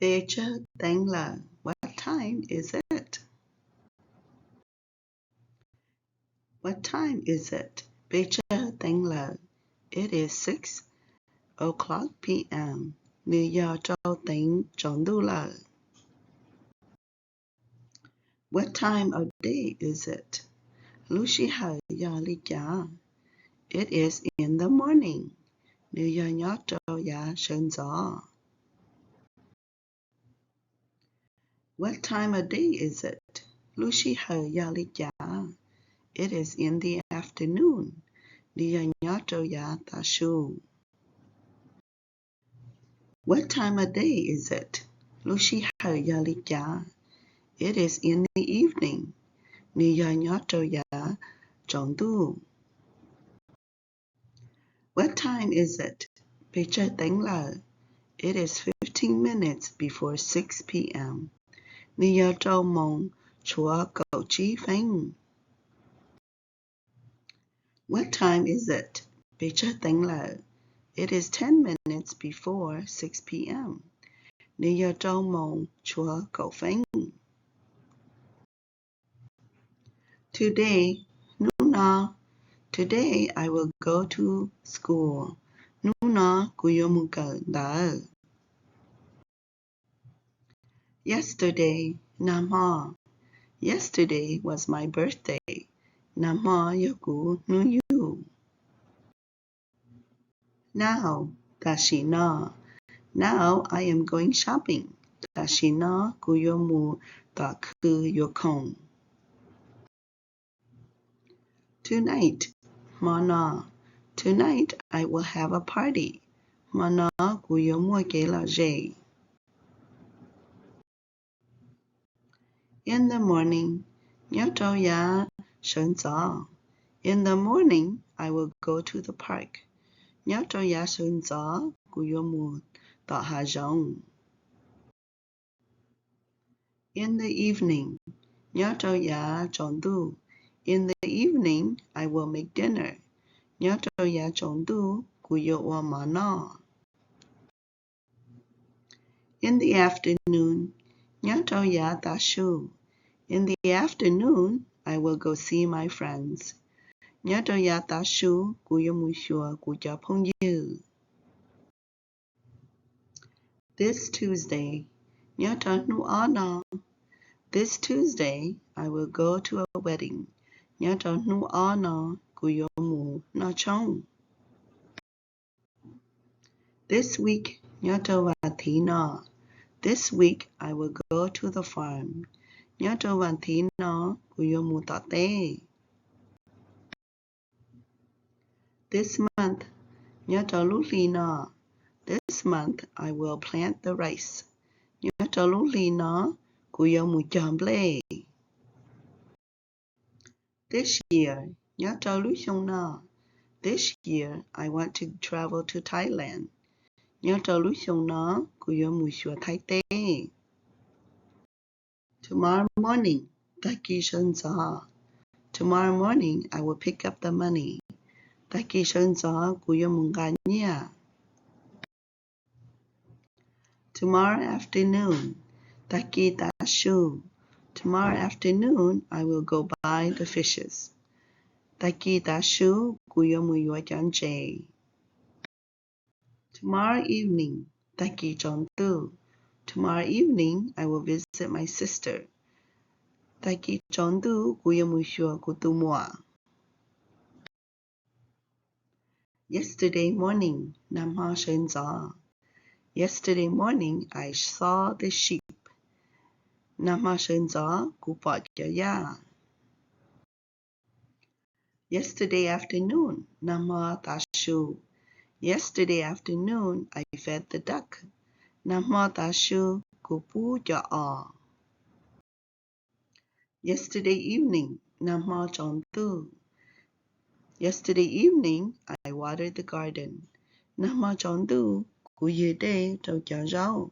Pes tsawg teev lawm? What time is it? What time is it? Pes tsawg teev lawm? It is six o'clock p.m. Nws yog rau teev tsaus ntuj lawm. What time of day is it? Lub sij hawm yog li cas? It is in the morning. Nws yog nyob rau yav sawv ntxov. What time of day is it? Lub sij hawm yog li cas? It is in the afternoon. Nws yog nyob rau yav tav su. What time of day is it? Lub sij hawm yog li cas? It is in the evening. Nws yog nyob rau yav tsaus ntuj. What time is it? Pes tsawg teev lawm? It is fifteen minutes before six p.m. Nws yog rau moos tshuav kaum tsib feeb. What time is it? Pes tsawg teev lawm? It is ten minutes before six p.m. Nws yog rau moos tshuav kaum feeb. Today, hnub no. Today I will go to school. Hnub no kuv yuav mus kawm ntawv. Yesterday, nag hmo. Yesterday was my birthday. Nag hmo yog kuv hnub yug. Now, tam sim no. Now I am going shopping. Tam sim no kuv yuav mus tom khw yuav khoom. Tonight, hmo no. Tonight I will have a party. Hmo no kuv yuav muaj kev lom zem. In the morning, nyob rau yav sawv ntxov. In the morning I will go to the park. Nyob rau yav sawv ntxov kuv yuav mus tom hav zoov. In the evening, nyob rau yav tsaus ntuj. In the evening I will make dinner. Nyob rau yav tsaus ntuj kuv yuav ua mov noj. In the afternoon, nyob rau yav tav su. In the afternoon I will go see my friends. Nyob rau yav tav su kuv yuav mus xyuas kuv cov phooj ywg. This Tuesday, nyob rau hnub ob no. This Tuesday I will go to a wedding. Nyob rau hnub ob no kuv yuav mus noj tshoob. This week, nyob rau vas thiv no. This week I will go to the farm. Nyob rau vas thiv no kuv yuav mus tom teb. This month, nyob rau lub hli no. This month I will plant the rice. Nyob rau lub hli no kuv yuav mus cog nplej. This year, nyob rau lub xyoo no. This year I want to travel to Thailand. Nyob rau lub xyoo no kuv yuav mus xyuas Thaib teb. Tomorrow morning, tag kis sawv ntxov. Tomorrow morning I will pick up the money. Tag kis sawv ntxov kuv yuav mus nqa nyiaj. Tomorrow afternoon, tag kis tav su. Tomorrow afternoon I will go buy the fishes. Tag kis tav su kuv yuav mus yuav cov ntses. Tomorrow evening, tag kis tsaus ntuj. Tomorrow evening I will visit my sister. Tag kis tsaus ntuj kuv yuav mus xyuas kuv tus muam. Yesterday morning, nag hmo sawv ntxov. Yesterday morning I saw the sheep. Nag hmo sawv ntxov kuv pom cov yaj. Yesterday afternoon, nag hmo tav su. Yesterday afternoon I fed the duck. Nag hmo tav su kuv pub cov os. Yesterday evening, nag hmo tsaus ntuj. Yesterday evening I watered the garden. Nag hmo tsaus ntuj kuv ywg dej rau cov zaub.